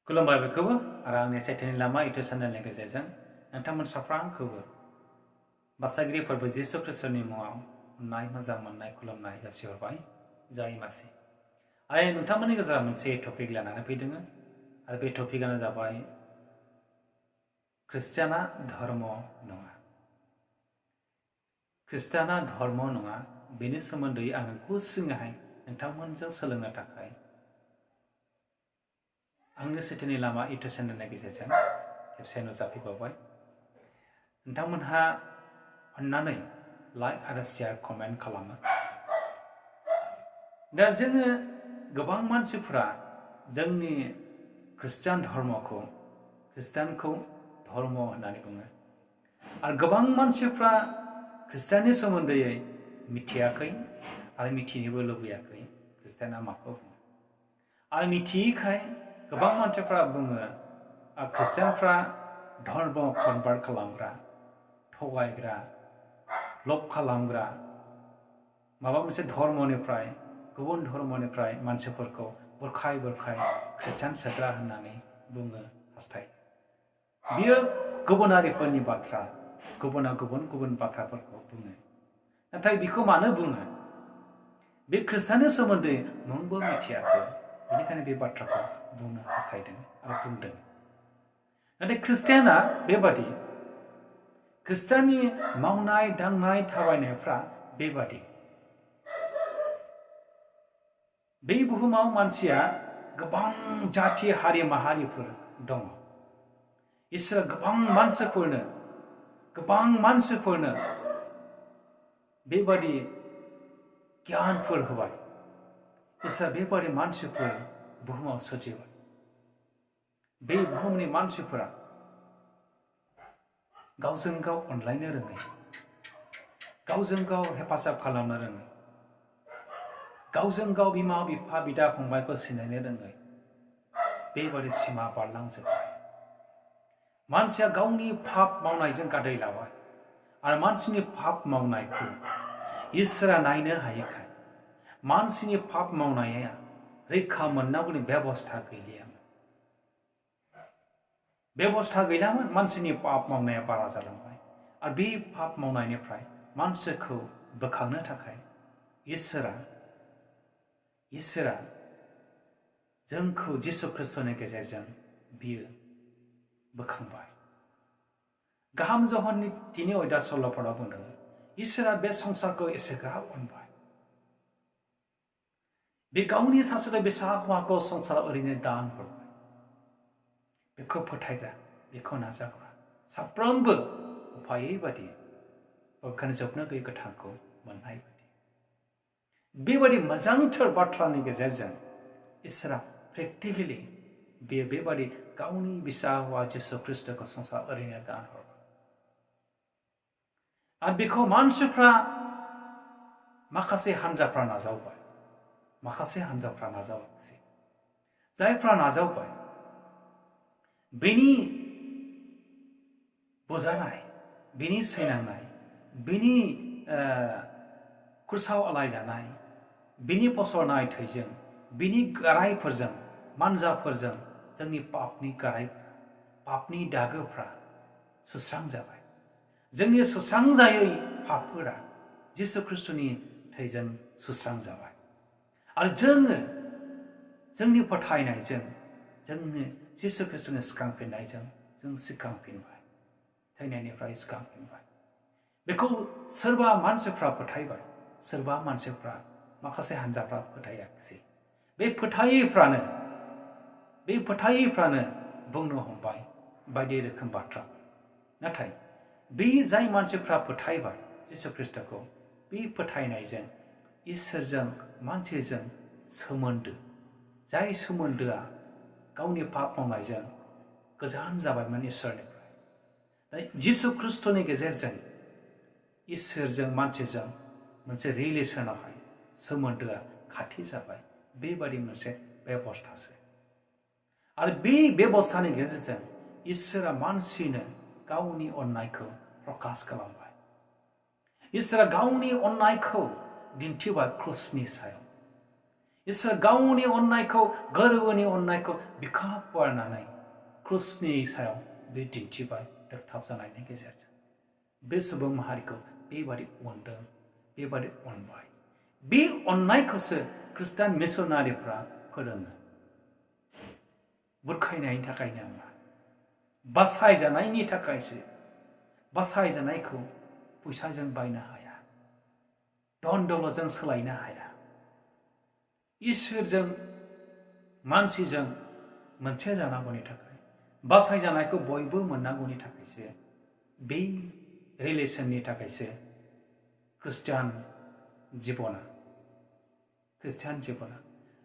kulumnai boikoubw आरो आंनि Switwni Lama channelनि गेजेरजों नोंथांमोन साफ्रोमखौबो बासागिरि फोरबो जिसु ख्रीष्टनि मुङाव अननाय मोजां मोननाय खुलुमनाय jasihorbai जाय मासे आरो नोंथांमोननि गेजेराव मोनसे टपिक लानानै फैदों आरो बे टपिकआनो जाबाय ख्रिस्टियाना धर्म नङा ख्रिस्टियाना धर्म नङा बेनि सोमोन्दै आङो गुसुङैहाय नोंथांमोनजों सोलोंनो थाखाय आंनि Switwni Lama चेनेलनि गेजेरजों खेबसे नुजाफैबावबाय नोंथांमोनहा अन्नानै लाइक आरो शेयार कमेन्ट खालामो दा जोङो गोबां मानसिफोरा जोंनि ख्रिस्टियान धर्मखौ ख्रिस्टियानखौ धर्म होननानै बुङो आरो गोबां मानसिफ्रा ख्रिस्टियाननि सोमोन्दै मिथियाखै आरो मिथिनोबो लुबैयाखै ख्रिस्टियाना माखौ बुङो आरो मिथियैखाय गोबां मानसिफ्रा बुङो ख्रिस्टियानफ्रा धर्म कनभार्ट खालामग्रा थगायग्रा लब खालामग्रा माबा मोनसे धर्मनिफ्राय गुबुन धर्मनिफ्राय मानसिफोरखौ बुरखाय ख्रिस्टियान सोग्रा होननानै बुङो हास्थायो बियो गुबुनारिफोरनि बाथ्रा गुबुना गुबुन बाथ्राफोरखौ बुङो नाथाय बिखौ मानो बुङो बे ख्रिस्टियाननि सोमोन्दै नोंबो मिथियाखै बेनिखायनो बे बाथ्राखौ बुंनो हास्थायदों आरो बुंदों नाथाय ख्रिस्टियाना बेबादि ख्रिस्टियाननि मावनाय दांनाय थाबायनायफ्रा बेबादि बे बुहुमाव मानसिया गोबां जाथि हारि माहारिफोर दङ इसोरा गोबां मानसिफोरनो बेबादि गियानफोर होबाय इसोरा बेबादि मानसिफोर बुहुमाव सोरजिबाय बे बुहुमनि मानसिफोरा गावजों गाव अनलायनो रोङै गावजों गाव हेफाजाब खालामनो रोङै गावजों गाव बिमा बिफा बिदा फंबायखौ सिनायनो रोङै बेबादि सिमा बारलांजोब्बाय मानसिया गावनि पाप मावनायजों गादैलाबाय आरो मानसिनि पाप मावनायखौ इसोरा नायनो हायैखाय मानसिनि पाप मावनाया रैखा मोननांगौनि बेबस्था गैयामोन मानसिनि पाप मावनाया बारा जालांबाय आरो बे पाप मावनायनिफ्राय मानसिखौ बोखांनो थाखाय इसोरा जोंखौ जिसु ख्रीष्टनि गेजेरजों बियो बोखांबाय गाहाम जहननि 3 अध्याय 16 बुंदों इसोरा बे संसारखौ एसेग्राब अनबाय बे गावनि सासे फिसा हौवाखौ संसाराव ओरैनो दान हरबाय बेखौ फोथायग्रा बेखौ नाजाग्रा साफ्रोमबो उफायै बादि बबेखानि जोबनो गैयै गोथांखौ मोननाय बायदि बेबादि मोजांथार बाथ्रानि गेजेरजों इसोरा प्रेक्टिकेलि बेबादि गावनि फिसा हौवा जिसु ख्रीष्टखौ संसार ओरैनो दान हरबाय आरो बेखौ मानसिफ्रा माखासे हान्जाफ्रा नाजावबाय माखासे हान्जाफ्रा नाजावाखिसै जायफ्रा नाजावबाय बेनि बुजानाय बेनि सैनांनाय बेनि खुरसाव आलायजानाय बेनि फसरनाय थैजों बेनि गारायफोरजों मानजाफोरजों जोंनि पापनि गारायफ्रा पापनि दागोफ्रा सुस्रांजाबाय जोंनि सुस्रांजायै पापफोरा जिसु ख्रीष्टनि थैजों सुस्रांजाबाय आरो जोंनि फोथायनायजों जोंनो जिसु ख्रीष्टनि सिखांफिननायजों जों सिखांफिनबाय थैनायनिफ्राय सिखांफिनबाय बेखौ सोरबा मानसिफ्रा फोथायबाय सोरबा मानसिफ्रा माखासे हान्जाफ्रा फोथायाखिसै बे फोथायैफ्रानो बुंनो हमबाय बायदि रोखोम बाथ्रा नाथाय बे जाय मानसिफ्रा फोथायबाय जिसु ख्रीष्टखौ बे फोथायनायजों इसोरजों मानसिजों सोमोन्दो जाय सोमोन्दोआ गावनि पाप मावनायजों गोजान जाबायमोन इसोरनिफ्राय जिसु ख्रीष्टनि गेजेरजों इसोरजों मानसिजों मोनसे रिलेसनावहाय सोमोन्दोआ खाथि जाबाय बेबादि मोनसे बेबस्थासो आरो बे बेबस्थानि गेजेरजों इसोरा मानसिनो गावनि अननायखौ प्रकाश खालामबाय इसोरा गावनि अननायखौ दिन्थिबाय क्रुसनि सायाव इसोर गावनि अननायखौ गोरबोनि अननायखौ बिखा फुवारनानै क्रुसनि सायाव बे दिन्थिबाय दोगथाब जानायनि गेजेरजों बे सुबुं माहारिखौ बेबादि अनदों बेबादि अनबाय बे अननायखौसो खृष्टान मिशनारिफ्रा फोरोङो बुरखायनायनि थाखाय नङा बासायजानायनि थाखायसो बासायजानायखौ फैसाजों बायनो हाया धन दौलतजों सोलायनो हाया इसोरजों मानसिजों मोनसे जानांगौनि थाखाय बासायजानायखौ बयबो मोननांगौनि थाखायसो बे रिलेसननि थाखायसो खृष्टान जीबना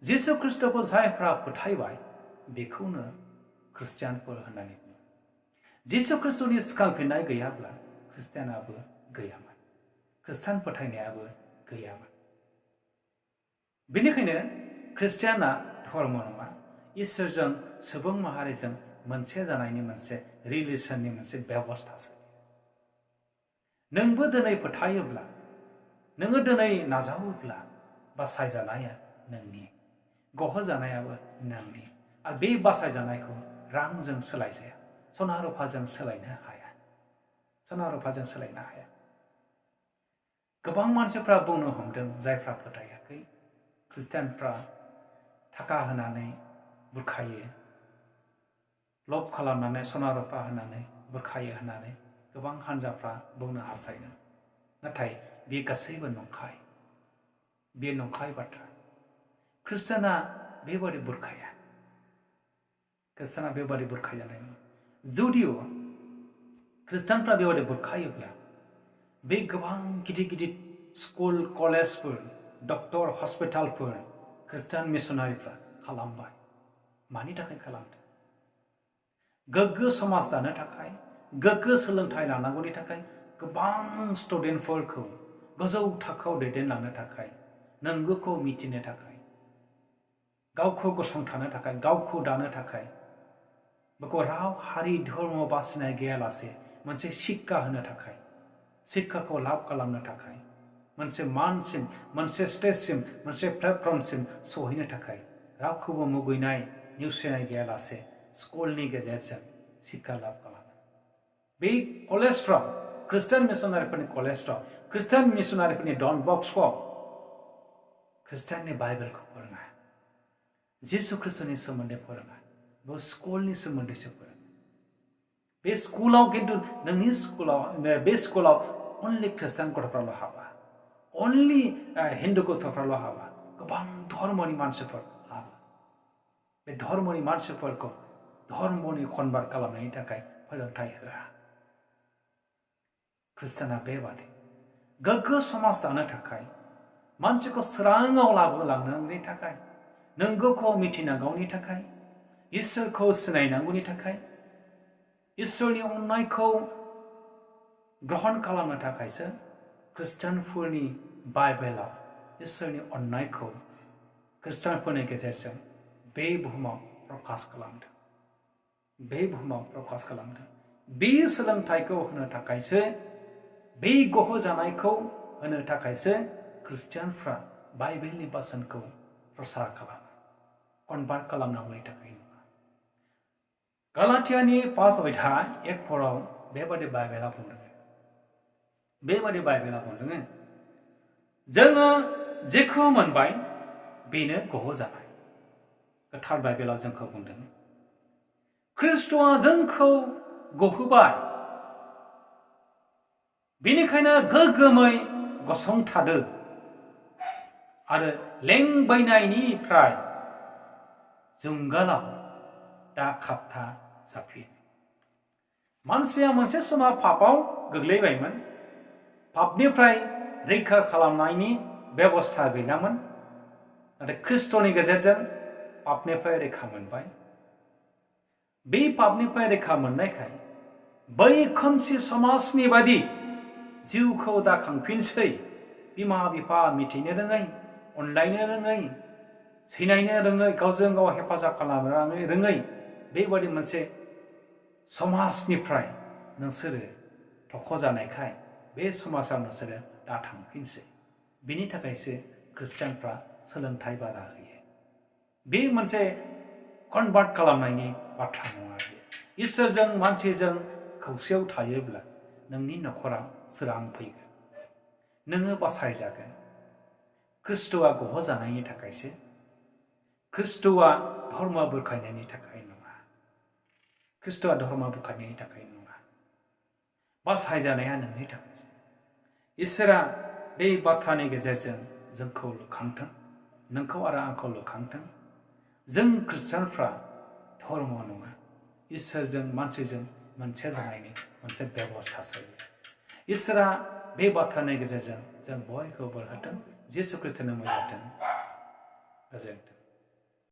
जिसु ख्रीष्टखौ जायफ्रा फोथायबाय बेखौनो खृष्टानफोर होननानै बुङो जिसु ख्रीष्टनि सिखांफिननाय गैयाब्ला खृष्टानाबो गैयामोन खृष्टान फोथायनायाबो गैयामोन बेनिखायनो खृष्टाना धर्म नङा इसोरजों सुबुं माहारिजों मोनसे जानायनि मोनसे रिलेसननि मोनसे बेबस्थासो नोंबो दिनै फोथायोब्ला नोङो दिनै नाजावोब्ला बासायजानाया नोंनि गहोजानायाबो नोंनि आरो बे बासायजानायखौ रांजों सोलायजाया सना रुफाजों सोलायनो हाया सना रुफाजों सोलायनो हाया गोबां मानसिफ्रा बुंनो हमदों जायफ्रा फोथायाखै खृष्टानफ्रा थाखा होनानै बुरखायो लब खालामनानै सना रुफा होनानै बुरखायो होननानै गोबां हान्जाफ्रा बुंनो हास्थायदों नाथाय बे गासैबो नंखाय बे नंखाय बाथ्रा खृष्टाना बेबादि बुरखाया खृष्टाना बेबादि बुरखाजानाय नङा जुदिअ खृष्टानफ्रा बेबादि बुरखायोब्ला बे गोबां गिदिर गिदिर स्कुल कलेजफोर डक्टर हस्पिटालफोर खृष्टान मिशनारिफ्रा खालामबाय मानि थाखाय खालामदों गोग्गो समाज दानो थाखाय गोग्गो सोलोंथाइ लानांगौनि थाखाय गोबां स्टुडेन्टफोरखौ गोजौ थाखोआव दैदेनलांनो थाखाय नंगौखौ मिथिनो थाखाय गावखौ गसंथानो थाखाय गावखौ दानो थाखाय बेखौ राव हारि धर्म बासिनाय गैयालासे मोनसे शिक्षा होनो थाखाय शिक्षाखौ लाभ खालामनो थाखाय मोनसे मानसिम मोनसे स्टेजसिम मोनसे प्लेटफर्मसिम सहैनो थाखाय रावखौबो मुगैनाय नेवसिनाय गैयालासे स्कुलनि गेजेरजों शिक्षा लाभ खालामो बे कलेजफ्राव खृष्टान मिशनारिफोरनि कलेजफ्राव खृष्टान मिशनारिफोरनि डन बक्सफ्राव खृष्टाननि बाइबेलखौ फोरोङा जिसु ख्रीष्टनि सोमोन्दै फोरोङा बे स्कुलनि सोमोन्दैसो फोरोङो बे स्कुलाव खिन्थु नोंनि स्कुलाव बे स्कुलाव अनलि खृष्टान गथ'फ्राल' हाबा अनलि हिन्दु गथ'फ्राल' हाबा गोबां धर्मनि मानसिफोर हाबा बे धर्मनि मानसिफोरखौ धर्मनि कनभार्ट खालामनायनि थाखाय फोरोंथाय होआ खृष्टाना बेबादि गोग्गो समाज दानो थाखाय मानसिखौ सोराङाव लाबोलांनायनि थाखाय नंगौखौ मिथिनांगौनि थाखाय इसोरखौ सिनायनांगौनि थाखाय इसोरनि अननायखौ ग्रहण खालामनो थाखायसो खृष्टानफोरनि बाइबेलाव इसोरनि अननायखौ खृष्टानफोरनि गेजेरजों बे बुहुमाव प्रकाश खालामदों बे बुहुमाव प्रकाश खालामदों बे सोलोंथाइखौ होनो थाखायसो बे गहोजानायखौ होनो थाखायसो खृष्टानफ्रा बाइबेलनि बासनखौ प्रसार खालामो कनभार्ट खालामनांगौनि थाखाय नङा गालातियानि 5 अध्याय 1 फराव बेबादि बाइबेला बुंदों जोङो जेखौ मोनबाय बेनो गहोजानाय गोथार बाइबेलाव जोंखौ बुंदों ख्रीष्टआ जोंखौ गहोबाय बेनिखायनो गोग्गोमै गसंथादो आरो लेंबायनायनिफ्राय जुंगालाव दा खाबथा जाफिन मानसिया मोनसे समाव पापाव गोग्लैबायमोन पापनिफ्राय रैखा खालामनायनि बेबस्था गैयामोन नाथाय ख्रीष्टनि गेजेरजों पापनिफ्राय रैखा मोनबाय बे पापनिफ्राय रैखा मोननायखाय बै खोमसि समाजनि बादि जिउखौ दा खांफिनसै बिमा बिफा मिथिनो रोङै अनलायनो रोङै सिनायनो रोङै गावजों गाव हेफाजाब खालामनो रोङै बेबादि मोनसे समाजनिफ्राय नोंसोरो थख'जानायखाय बे समाजाव नोंसोरो दा थांफिनसै बिनि थाखायसो खृष्टानफ्रा सोलोंथाइ बादा होयो बे मोनसे कन्भार्ट खालामनायनि बाथ्रा नङा बे इसोरजों मानसिजों खौसेयाव थायोब्ला नोंनि नखरा सोरां फैगोन नोङो बासायजागोन ख्रिस्ट'आ गहोजानायनि थाखायसो ख्रिस्ट'आ धर्म बुरखायनायनि थाखाय नङा ख्रिस्ट'आ धर्म बुरखायनायनि थाखाय नङा बासायजानाया नोंनि थाखायसो इसोरा बे बाथ्रानि गेजेरजों जोंखौ लुखांथों नोंखौ आरो आंखौ लुखांथों जों खृष्टानफ्रा धर्म नङा इसोरजों मानसिजों मोनसे जानायनि मोनसे बेबस्थासो इसोरा बे बाथ्रानि गेजेरजों जों बयखौबो बोर होथों जिसु ख्रिस्ट'नि मुङाव गोजोन्थों।